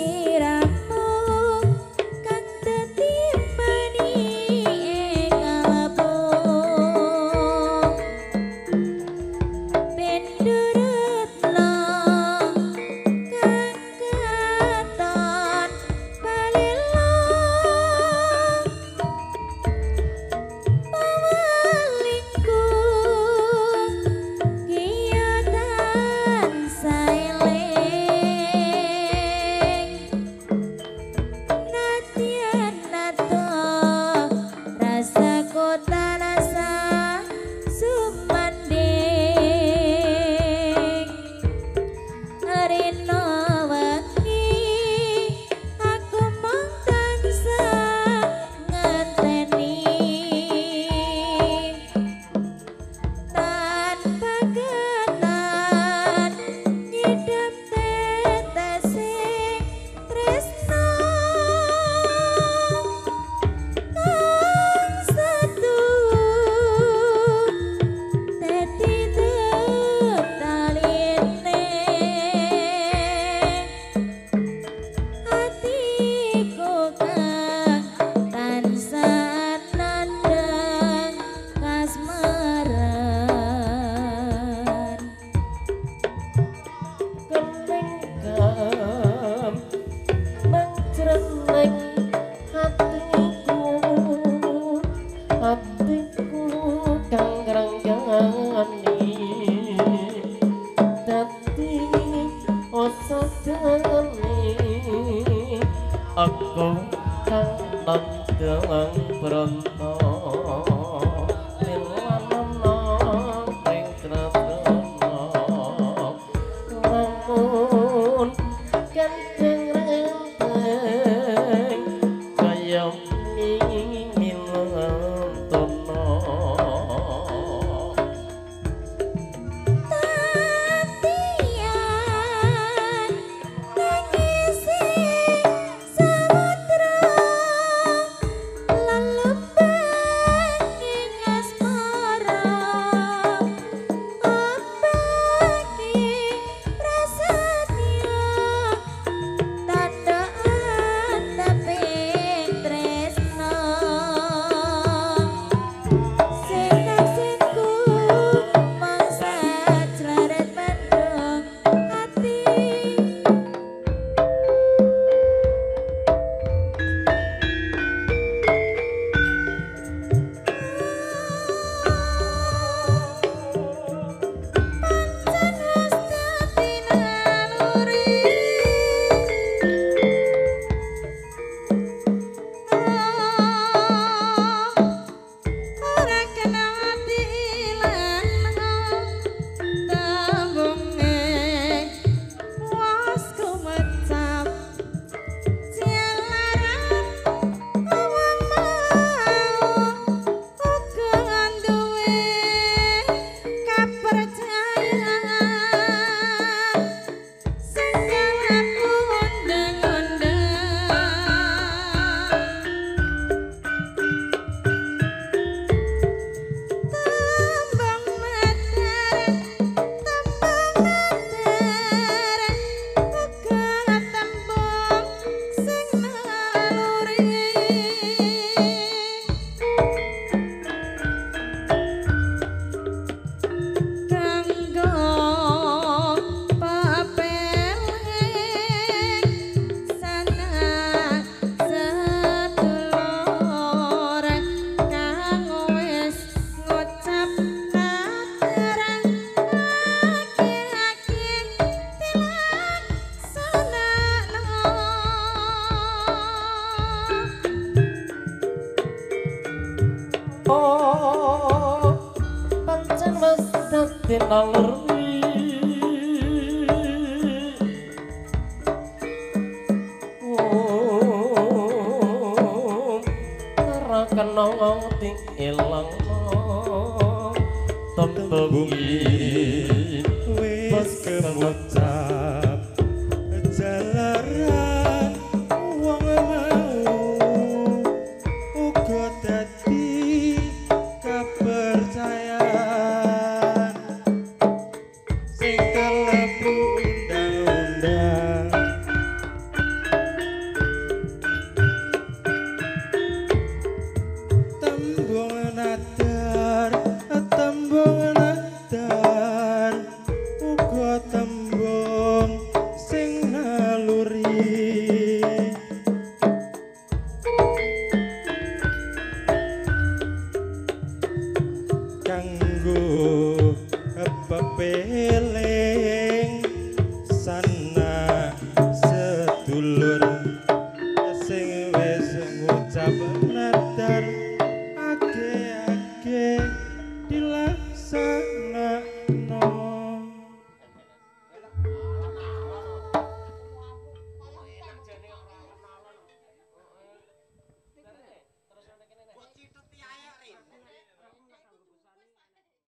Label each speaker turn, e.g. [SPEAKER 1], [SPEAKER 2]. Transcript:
[SPEAKER 1] Sliramu kang dadi manike kalbu ben durutno kang katon palelo pawalingku kiya tansah eling nadyan nata rasaku tansah sumandhing rina wengi aku mung tansah ngenteni tanpa kenan nyidam tetesing tresna kang satu dadi tetaline atiku kang tansah nandhang kasmaran.
[SPEAKER 2] Kening kam mangcrenek hatiku, hatiku kang ngranggani dadi osadane aku kang nandhang bronto nilanana ing tratna lamun gandeng renteng kaya milantono.
[SPEAKER 1] Tatian nangise samudra lelembang ing asmara ombake prasetya tandha anteping tresna sing-singku mangsa jlaret mendung ati. Pancen wis dadi naluri ora kena dilangno tembunge wis kumecap jalaran wong mau uga duwe kapercayaan sing aku undang-undang. Tembang nadar, tembang nadar, uga tembung sing naluri. Kanggo papeling sanak sedulur kang wis ngucap nadar ake-ake dilaksanakno.
[SPEAKER 2] Oh, pancen wis dadi naluri oh, ora kena diilangno tembung
[SPEAKER 3] wis kemucap.